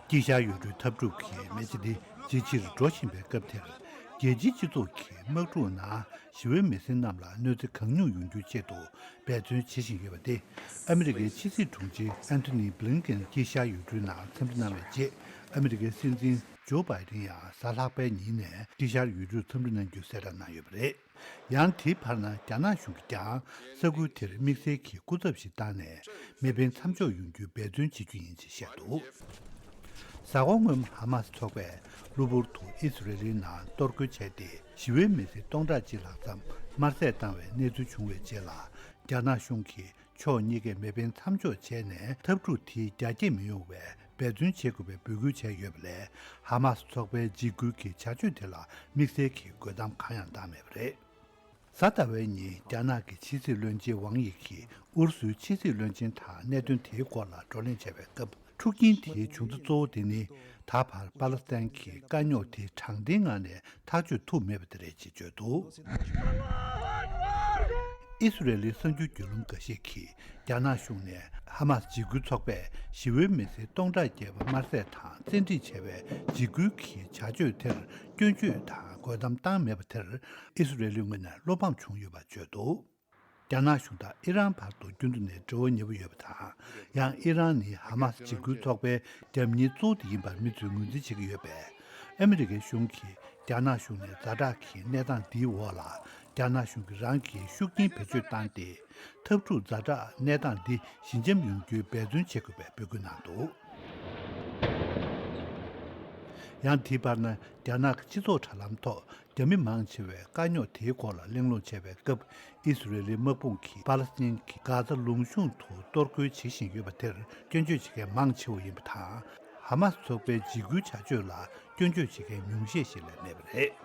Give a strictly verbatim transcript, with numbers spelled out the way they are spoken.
དཀྱིལ་ཤར་ཡུལ་གྲུའི་འཐབ་འཁྲུག་གི་མེ་ལྕེ་འདི་ཇེ་ཆེར་འགྲོ་བཞིན་པའི་སྐབས་དེར། རྒྱལ་སྤྱིའི་སྤྱི་ཚོགས་ཀྱིས་དམག་འཁྲུག་ནང་ཞི་བའི་མི་སེར་རྣམས་ལ་གནོད་འཚེ་གང་མྱུར་ཡོང་རྒྱུའི་ཆེད་དུ་འབད་བརྩོན་བྱེད་བཞིན་ཡོད་པ་སྟེ། ཨ་མི་རི་ཀའི་ཕྱི་སྲིད་དྲུང་ཆེ་ཨན་ཐོ་ནི་བྷི་ལིན་ཀེན་དཀྱིལ་ཤར་ཡུལ་གྲུའི་ནང་འཚམས་འདྲི་གནང་བའི་རྗེས། ཨ་མི་རི་ཀའི་སྲིད་འཛིན་ཇོ་བྷའི་ཌེན་ཡང་གཟའ་ལྷག་པའི་ཉིན་ནས་དཀྱིལ་ཤར་ཡུལ་གྲུར་འཚམས་འདྲི་གནང་རྒྱུ་གསལ་བསྒྲགས་གནང་ཡོད་པ་རེད། ཡང་དེའི་བར་ན་རྒྱ་ནག་གཞུང་གིས་ཀྱང་ས་ཁུལ་དེར་དམིགས་བསལ་གྱི་སྐུ་ཚབ་ཞིག་བཏང་ནས་མེ་འཕེན་མཚམས་འཇོག་ཡོང་རྒྱུའི་འབད་བརྩོན་བྱེད་རྒྱུ་ཡིན་ཞེས་བཤད་འདུག། གཟའ་འཁོར་སྔོན་མ་ཧ་མ་སི་ཚོགས་པས་གློ་བུར་དུ་ཨི་སི་རེ་ལིའི་ནང་གཏོར་རྒོལ་བྱས་ཏེ། ཞི་བའི་མི་སེར་སྟོང་ཕྲག་གཅིག་ལྷག་ཙམ་དམར་བསད་བཏང་བའི་གནས་ཚུལ་བྱུང་བའི་རྗེས་ལ། རྒྱ་ནག་གཞུང་གིས་ཕྱོགས་གཉིས་ཀས་མེ་འཕེན་མཚམས་འཇོག་བྱས་ནས་འཐབ་འཁྲུག་དེ་རྒྱ་སྐྱེད་མི་ཡོང་བའི་འབད་བརྩོན་བྱེད་དགོས་པའི་འབོད་སྐུལ་བྱས་ཡོད་པ་ལས། ཧ་མ་སི་ཚོགས་པའི་འཇིགས་སྐུལ་གྱི་བྱ་སྤྱོད་དེ་ལ་དམིགས་བསལ་གྱི་དགོད་གཏམ་གང་ཡང་བཏང་མེད་པ་རེད། གཟའ་ཟླ་བའི་ཉིན་རྒྱ་ནག་གི་ཕྱི་སྲིད་བློན་ཆེན་ཝང་ཡི་གིས་ཨུ་རུ་སུའི་ཕྱི་སྲིད་བློན་ཆེན་དང་གནད་དོན་དེའི་སྐོར་ལ་བགྲོ་གླེང་བྱས་པའི་སྐབས། འཁྲུག་རྐྱེན་དེའི་བྱུང་ཚུལ་གཙོ་བོ་དེ་ནི། ད་བར་པ་ལི་སི་ཐན་གྱི་དཀའ་རྙོག་དེ་དྲང་བདེན་ངང་ནས་ཐག་གཅོད་ཐུབ་མེད་པ་དེ་རེད་ཅེས་བརྗོད་འདུག། ཨི་སི་རེ་ལིའི་གསར་འགྱུར་བརྒྱུད་ལམ་འགའ་ཤས་ཀྱིས་རྒྱ་ནག་གཞུང་ནས་ཧ་མ་སི་འཇིགས་སྐུལ་ཚོགས་པས་ཞི་བའི་མི་སེར་སྟོང་ཕྲག་བརྒལ་བ་དམར་བསད་དང་བཙན་ཁྲིད་བྱས་པའི་འཇིགས་སྐུལ་གྱི་བྱ་སྤྱོད་དེར་སྐྱོན་བརྗོད་དང་དགོད་གཏམ་བཏང་མེད་པ་དེར། ཨི་སི་རེ་ལིའི་ངོས་ནས་བློ་ཕམ་བྱུང་ཡོད་པ་བརྗོད་འདུག། རྒྱ་ནག་གཞུང་དང་ཨི་རན་བར་དུ་རྒྱུན་དུ་ནས་འབྲེལ་བ་ཉེ་པོ་ཡོད་པ་དང་། ཡང་ཨི་རན་ནི་ཧ་མ་སི་འཇིགས་སྐུལ་ཚོགས་པའི་རྒྱབ་གཉེར་གཙོ་བོ་དེ་ཡིན་པར་མི་ཚོས་ངོས་འཛིན་བྱེད་ཀྱི་ཡོད་པས། ཨ་མི་རི་ཀའི་གཞུང་གིས་རྒྱ་ནག་གཞུང་ནས་ཛ་དྲག་གི་གནས་སྟངས་འདིའི་འོག་ལ། རྒྱ་ནག་གཞུང་གིས་རང་གི་ཤུགས་རྐྱེན་བེད་སྤྱོད་བཏང་སྟེ། འཐབ་འཁྲུག་ཛ་དྲག་གནས་སྟངས་འདི་ཞི་འཇམ་ཡོང་རྒྱུའི་འབད་བརྩོན་བྱེད་དགོས་པའི་འབོད་སྐུལ་གནང་འདུག། ཡང་དེའི་བར་ན། རྒྱ་ནག་གི་སྤྱི་ཚོགས་དྲ་ལམ་ཐོག་རྒྱ་མི་མང་ཆེ་བས་དཀའ་རྙོག་དེའི་སྐོར་ལ་གླེང་སློང་བྱས་པའི་སྐབས། ཨི་སི་རེ་ལིའི་དམག་དཔུང་གིས་པ་ལི་སི་ཐན་གྱི་གྷ་ཛ་ལུང་གཤོང་དུ་གཏོར་རྒོལ་བྱེད་བཞིན་ཡོད་པ་དེར་སྐྱོན་བརྗོད་བྱེད་མཁན་མང་ཆེ་བ་ཡིན་པ་དང་། ཧ་མ་སི་ཚོགས་པའི་འཇིགས་སྐུལ་བྱ་སྤྱོད་ལ་སྐྱོན་བརྗོད་བྱེད་མཁན་ཉུང་ཤས་ཤིག་ལས་མེད་པ་རེད།